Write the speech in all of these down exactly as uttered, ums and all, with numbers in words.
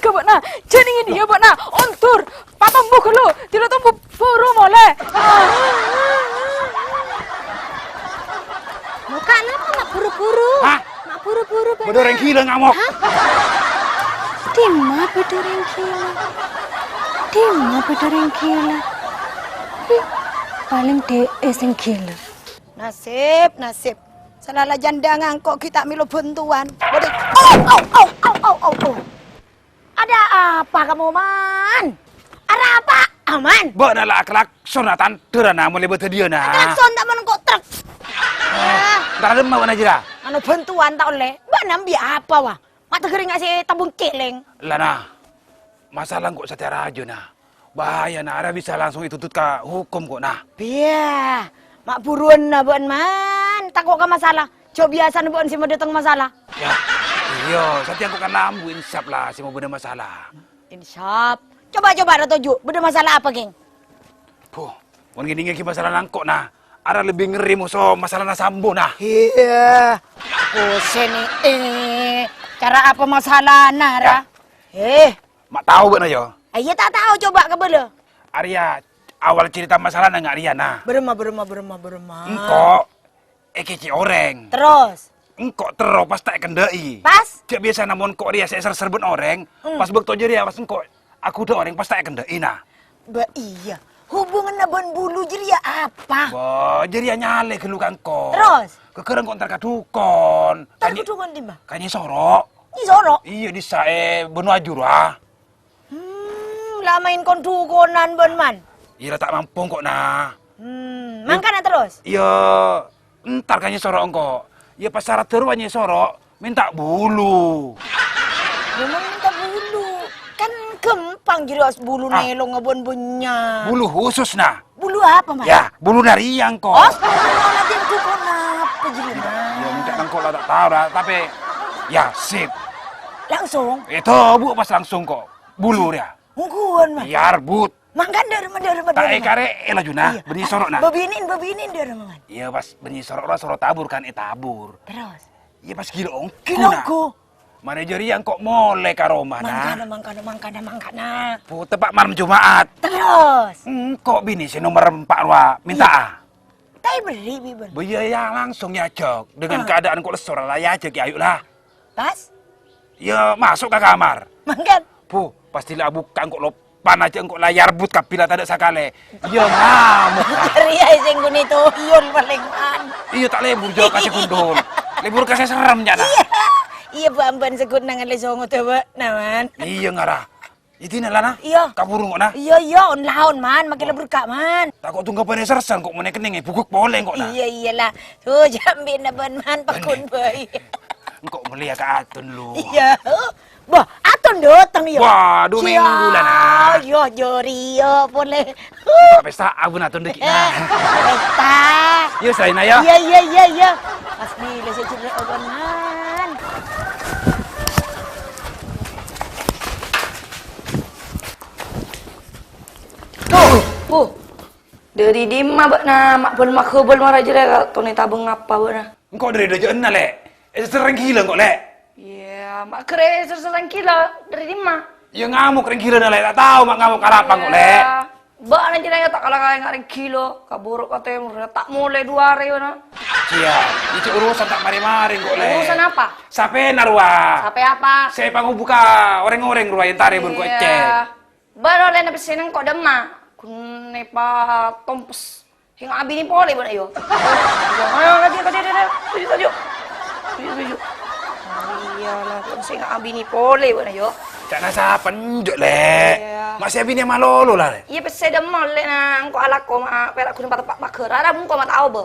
Bâ'na, jhâ' nèng iyâ, bâ'na. Ondur, patombu ghâllu, dilo tombu buru molè. Lo, Kak, napa ma' buru-buru? Hah? Ma' buru-buru, bâ'na. Bâdâ orèng ghilâ ngamok. Hah? Dimma bâdâ orèng ghilâ? Dimma bâdâ orèng ghilâ? Ih, palèng dâ'iyâ sè ghilâ. Nasib, nasib. Sala la jhândhâ ngangko' ghi' ta' mèlo bhântowan. Waduh. Oh, oh, oh, oh, oh, oh, oh. Ada apa kamu, Man? Ada apa, Man? Bâ'na la aklakson, tandhârâna molaè bâdâ diyâ, na. Klakson ta' mon ko' truk. Ah. Entar dimma bâ'na jârèya? Anu bhântowan ta' ollè. Bâ'na bi' apa, wa? Ma' tèghâr nga' sè tabung cèlèng. La, na. Masalah engko' satèya rajâ, na. Bahayana, arèya bisa langsung ètuntut ka hukum, ko', na. Biyâ, ma' buruwânna bâ'ân, Man. Tako' ka masalah. Jhâ' biyasana bâ'ân sè madâteng masalah. Yâ, iyâ, satèya engko' kan ambu insap la sè mabâdâ masalah. Insap. Coba, coba, ra toju'. Bâdâ masalah apa, Kèng? Puh, mon ngènèngngè ghi masalah nangko', na. Arèya lebbi ngerri moso masalana Sambo, na. Iyâ. Pusèng, eh. Cara apa masalana, ra? Yâ. Eh. Ma' tao bâ'na, yâ? Ah, iyâ, ta' tao, coba kabâlâ. Arèya awal cerita masalana nga' rèya, na. Bârâmma, bârâmma, bârâmma, bârâmma? Engko' èkècè' orèng. Terros? Engko' terro pas ta' èkendâ'i. Pas? Jhâ' biyasana mon ko' rèya sè èserser bân orèng, hmm, pas bâkto jârèya pas engko' aghudhâ orèng pas ta' èkendâ'i, na. Bâ iyâ. Hubunganna bân bulu jârèya apa? Bâ, jârèya nyalè ghâllu ka engko'. Terros? Ghâghârâ engko' entar ka dhukon. Entar ka dhukon dimma? Ka Nyi Soro'. Nyi Soro'? Iyâ, dissa' è Bânu Ajur, ah. Hmm, la maèn kon-dhukonan bâ'ân, Man? Iyâ, la ta' mampo engko', na. Hmm, mangkana terros? Iyâ, entar ka Nyi Soro' engko'. Iyâ, pas saraddhâ rowa Nyi Soro' mènta bulu. Memang mènta bulu. Kan ghâmpang jârèya, bulu, ah, nèlongnga bân bânnya'. Bulu khusus, na. Bulu apa, Man? Yâ, buluna rèya engko'. Astagfirullahaladzim, dhukon apa jârèya, Man? Iyâ, engko' la ta' tao, ra, tapè, yâ, sip. Langsung? Ètobu' pas langsung ko'. Bulu rèya. Ongghuwân, Man. Èyarbut. Mangkana dârâmma, dârâmma, ta' dârâmma? Èkarè'è laju, na. Iyâ. Bânnè Soro', na. Bâbinè'en, bâbinè'en dârâmma, Man? Iyâ, pas bânnè Soro' rowa Soro' tabur kan ètabur. Terros? Iyâ, pas ghilâ ongghu, na. Ghilâ ongghu? Marè jârèya engko' molè ka romana. Mangkana, mangkana, mangkana, mangkana. Bâ, teppa' malem Juma'at. Terros? Engko' binè sè nomer empa' rowa mènta'a. Iyâ. Ta' èberri' bi' bâ'ân? Bâ iyâ, yâ, langsung èajhâk dengan, ah, keadaan ko' lesso la èajhâk, yâ, ayo' la. Pas? Iyâ, maso' ka kamar. Mangkana? Bâ, pas dila' abukka' engko' lopan ajâ engko' la èyarbut kabbhi la tadâ' sakalè. Iyâ, ngamok. Rèya sè ngghunaè toyol palèng, Man. Iyâ, ta' lebur jâ' ka sè gundul. Lebur ka sè serrem, ca'na. Iyâ. Iyâ, bâ'-ambâ'ân sè ghun nangaleè songodhâ bâ'na, Man. Iyâ, ngara. Iyâ, dinah la, na. Iyâ. Kabhuru engko', na. Iyâ, iyâ, on-laon, Man. Makè la berka', Man. Tako' tungga panè sersan ko' mon èkennèngè buguk polè engko', na. Iyâ, iyâ la. Tuh, jhâ' bi' na bâ'ân, Man, pakon bhâi. Engko' mellèya ka Atun, lu. Iyâ. Bâ, Atun dâteng, yâ? Waduh, minggu la, na. Iyâ, jârèya polè. Pesta abuna Atun dâgghi', na. Eh, pesta. Iyâ, saèna, yâ. Iyâ, iyâ, iyâ, iyâ. Pas bilâ sè jârèya, bâ'ân, Man. Tuh, Bu. Dâri dimma bâ'na ma' bâl-maghâbâl mara jârèya, tonè tabâng apa bâ'na? Engko' dâri dâjâ'ânna, Lè'. Èserser rèng ghilâ engko', Lè'. Iyâ, ma' ghâr èserser rèng ghilâ, dâri dimma? Iyâ, ngamok rèng ghilâna, Lè'. Ta' tao ma' ngamok arapa engko', Lè'. Iyâ. Bâ'na jârèya ta' kala-kala nga' rèng ghilâ, kabhuru ka tèmor, ta' molè du arè bâ'na. Iyâ, iyâ, cè' urusan ta' marè-marè engko', Lè'. Urusan apa? Sapèna rowa. Sapè apa? Sè èpangobbu ka orèng-orèng rowa èntarè bân engko' ècèk. Iyâ. Bâ'na ollèna pèssèna engko' dâmma. Ghun èpatompes. Sènga' abinè polè bâ'na, yâ. Ayo, laju, laju, laju, laju. Toju', toju'. Toju', toju'. Iyâ la, sènga' abinè polè bâ'na, yâ. Ca'na sapa enjâ', Lè'? Iyâ. Ma' sè abinè malolo, la, Lè'? Iyâ, pèssè dâmma ollèna engko' alako ma' pèra' ghun pateppa' paghâr. Arapa engko' ma' tao, bâ?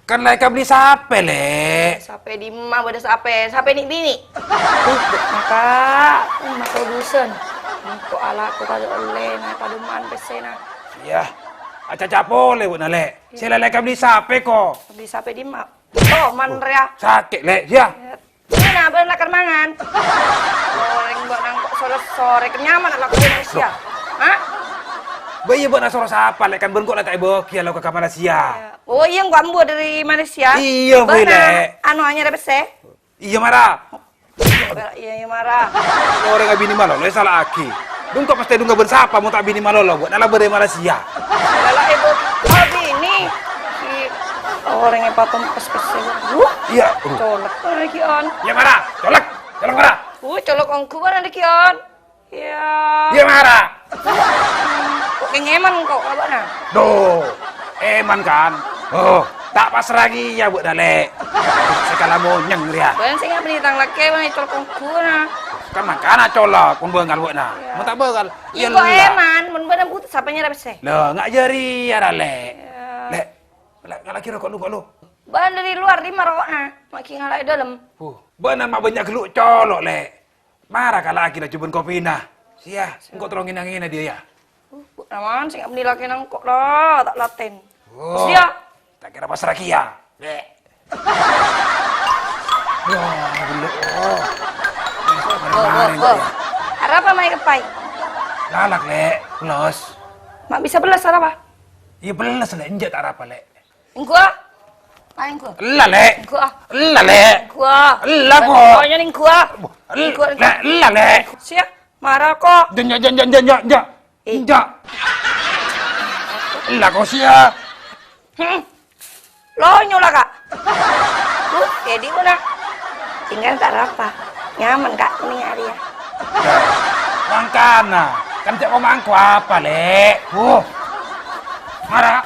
Kan la èkabelli sapè, Lè'. Sapè dimma bâdâ sapè? Sapè nè'-binè'? Uh, maka, maka urusan. Engko' alako tadâ' ollèna, padâmma'an pèssèna. Iyâ. Acaca polè, bâ'na, Lè'. Sè la èkabelli sapè, ko'. Beli sapè dimma? Oh, man rèya. Sakè', Lè', iyâ. Iyâ. Iyâ, na, bâ'na lakar mangan. Orèng bâ'na engko' soro-soro, kenyaman alako Malaysia. Hah? Bâ iyâ bâ'na soro sapa, Lè', kan bân engko' la ta' èbâghi alako ka Malaysia. Iyâ. Oh, iyâ, engko' ambu dâri Malaysia. Iyâ, bâ'na, Lè'. Anu, anyar pèssè? Iyâ, mara. Iyâ, iyâ, mara. Orèng abinè malolo èsala'aghi. Dungko' mastè dungko' bân sapa mon ta' binè malolo, Bu? Nala bâdâ è Malaysia. Lala, Ibu, abinè. Si orèng èpatom pes-pes. Bu? Iyâ, Bu. Colok lagi, On. Iyâ, mara. Colok. Colok, mara. Bu, colok ongghu, mara lagi, On. Iyâ. Iyâ, mara. Kok kèng èman kok ka bâ'na? Duh, èman kan? Oh, ta' pasraghi iyâ bâ'na, Lè'. Sè kala monyèng rèya. Bân sè ngabâli tang lakè' bân ècolok ongghu na. Kan mangkana colok, mon bângal bâ'na. Iyâ. Mon ta' bângal, iyâ, kok ella. Èman, mon bâ'na bhuto sapa nyara pèssè? Lho, nga' jârèya ra, Lè'. Iyâ. Lè', Lè', nga' lagi roko' lu, kok lu. Bân dâri lowar dimma roko'na, ma' ghi' ngala' è dâlem. Huh, bâ'na ma' bânnya' ghâllu' colok, Lè'. Mara kala'aghi laju bân kopina. Sèya, engko' terro ngèna-ngèna dhiyâ, yâ. Uh, Bu, naman sè ngabâli lakèna engko' la, ta' latèn. Oh. Sèya. Ta' kèra pasraghi, yâ. Lè'. Wah, gellâ', oh. Wah, wah, wah. Arapa maè keppay? Lalak, Lè'. Bellas. Ma' bisa bellas arapa? Iyâ, bellas, Lè'. Enjâ' ta' arapa, Lè'. Ongghu. Ayo, ongghu. Ella, Lè'. Ongghu, ah. Ella, Lè'. Ongghu, ah. Ella, kok. Pokoknya nih, ongghu, ah. Ella, Lè'. Sèya, mara, kok. Jâ', jâ', jâ', jâ', jâ', jâ'. Eh. Jâ'. Ella, kok, sèya. Hmm. Lonyo la, Kak. Bu, jadi mana? Tinggal tak apa. Nyaman, Kak, kuning hari ya. Yâ, mangkana. Kan jâ' kok mangko apa, Lè'? Huh. Mara.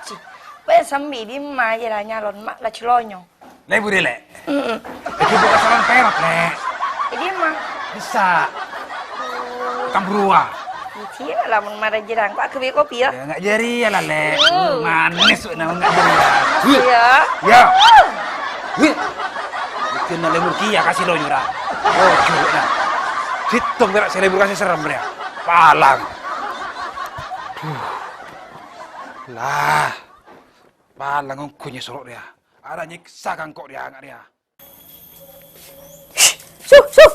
Ci, bân sambi dimma jâ' la nyalon, ma' la celonyo. Lè' budi, Lè'. Heeh. Lagi buka salon perot, Lè'. Dimma? Bisa. Tambruwa. Iyâ, lamun mara jârâng, Pak, ghâbây kopi, yâ. Yâ, nga' jârèya la, Lè'. Uh. Manis, Bu, naon nga' jârèya. Makasih, yâ. Yâ. Wih. Bikin Lè' Murki yâ, kasih lo nyora. Oh, juruk, nah. Sèttong pèra' sè lebur kasih serem, yâ. Palang. Duh. Lah. Palang ongghu nyèsoro' rèya. Ara nyèksa kangko' rèya, nga' rèya. Su, su.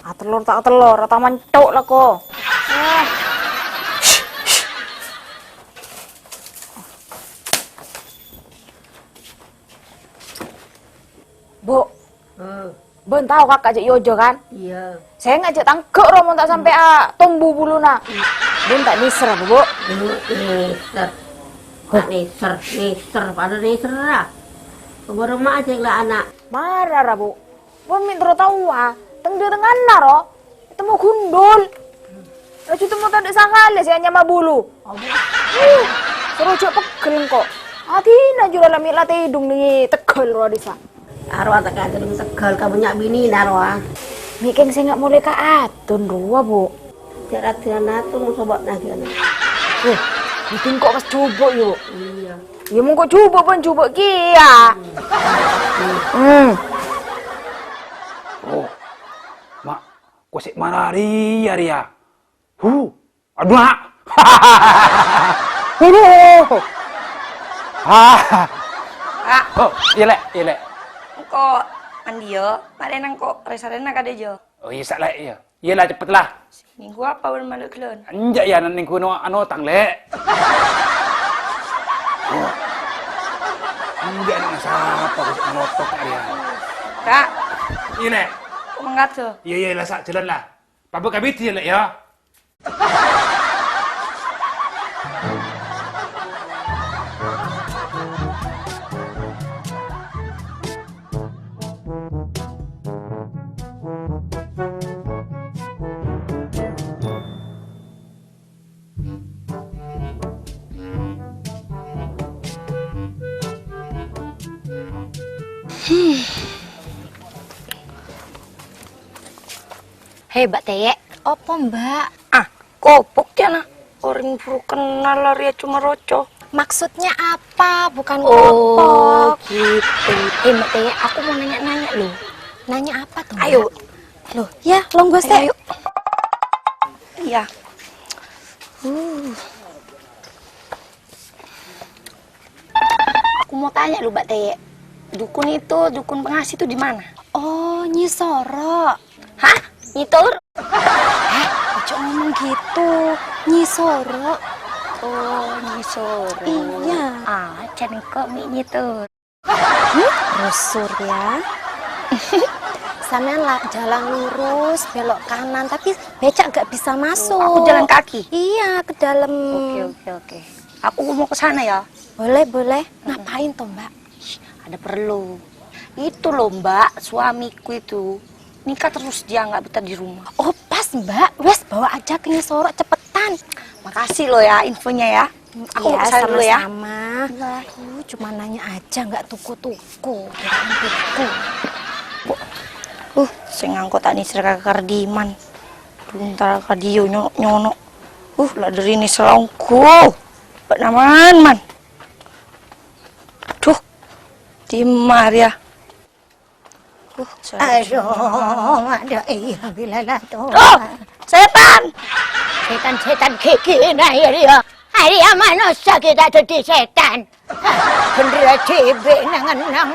Atelor ta' atelor, ta' mancok la, kok. Bu. Eh. Bân tao kaka' jâ' Yojo, kan? Iyâ. Sènga' jâ' tangghâ' ro mon ta' sampè' atombu buluna. Bân ta' nèser apa, Bu? Nèser. Ta' nèser, nèser, padâ nèserra. Kobârâ ma' jâ' la ana'. Mara ra, Bu. Bân mè' terro taowa, teng-, tengngana ro. Temmo gundul. Laju temmo tadâ' sakalè sè anyama bulu. Apa? Uh, terro jâ' pegghel engko'. Adina jurala mè' la tèdung nèng tegghâl rowa dissa'. Arowa ta' kajâ nèng tegghâl ka bânnya' binèna rowa. Mè' kèng sènga' molè ka adun rowa, Bu. Jâ' raddhinna tu muso bâ'na ghi' ana'. Eh, mending kok pas jubuk, yuk. Iyâ. Yâ, mongko jubuk, bân jubuk kèya. Hmm. Oh, Ma'. Kosè' mararè, yâ, rèya. Hu, adhu, ha'. Hu, ha'. Ah. Oh, iyâ, Lè', iyâ, Lè'. Engko' andiya, marèna engko' rè-sarèna kadhâjâ. Oh, iyâ, sa', Lè', iyâ. Iyâ, la, cepet, la. Nèngghu apa bân malè ghellâ'? Enjâ', yâ, nèngghu no-, ano, tang, Lè'. Oh. Enjâ', ana' sapa, kosè' malotok, arèya. Kak. Iyâ, Lè'. Mangkat, so. Iyâ, iyâ, la, sa', jhâlân, la. Pabuk abit ya, Lè', ya. He, Mbak Teye. Apa, Mbak? Ah, kopok, Cana. Orèng buru kenal arèya coma roco. Maksudnya apa? Bukan kopok. Oh, gitu. He, Mbak Teye, aku mau nanya-nanya, loh. Nanya apa tuh, Mbak? Ayo. Loh, ya, longgos, Teh. Ayo, ayo. Iya. Uh. Aku mau tanya lu, Mbak Teye. Dukun itu, dukun pengasih itu di mana? Oh, Nyi Soro. Hah? Nyi Toro? Eh, ojo ngomong gitu. Nyi Soro. Oh, Nyi Soro. Iya. Ah, jhâ' engko' mè' Nyi Toro. Hmm? Rusur ya. Sampean la jalan lurus, belok kanan, tapi becak nggak bisa masuk. Aku jalan kaki? Iya, ke dalam. Oke, oke, oke. Aku mau ke sana ya. Boleh, boleh. Ngapain toh, Mbak? Ada perlu. Itu loh, Mbak, suamiku itu nikah terus, dia nggak betah di rumah. Oh, pas, Mbak. Wes, bawa aja ke Nyisorok cepetan. Makasih loh ya infonya ya. Aku mau ke sana dulu ya. Iya, sama-sama. Iya. Uh, cuma nanya aja, nggak tuku-tuku. Kirain tuku. Uh, sing ngangkot Anisra ka Kardiman. Duntal ka dio nyonok-nyonok. Uh, la deri ni selongko. Bak naman, man. Duh, timar ya. Uh, saya Aduh, ada iya bilala to. Oh, setan. Setan-setan gigi na ya dia. Hari manossa kita jadi setan. Bener aja ibe nang-nang.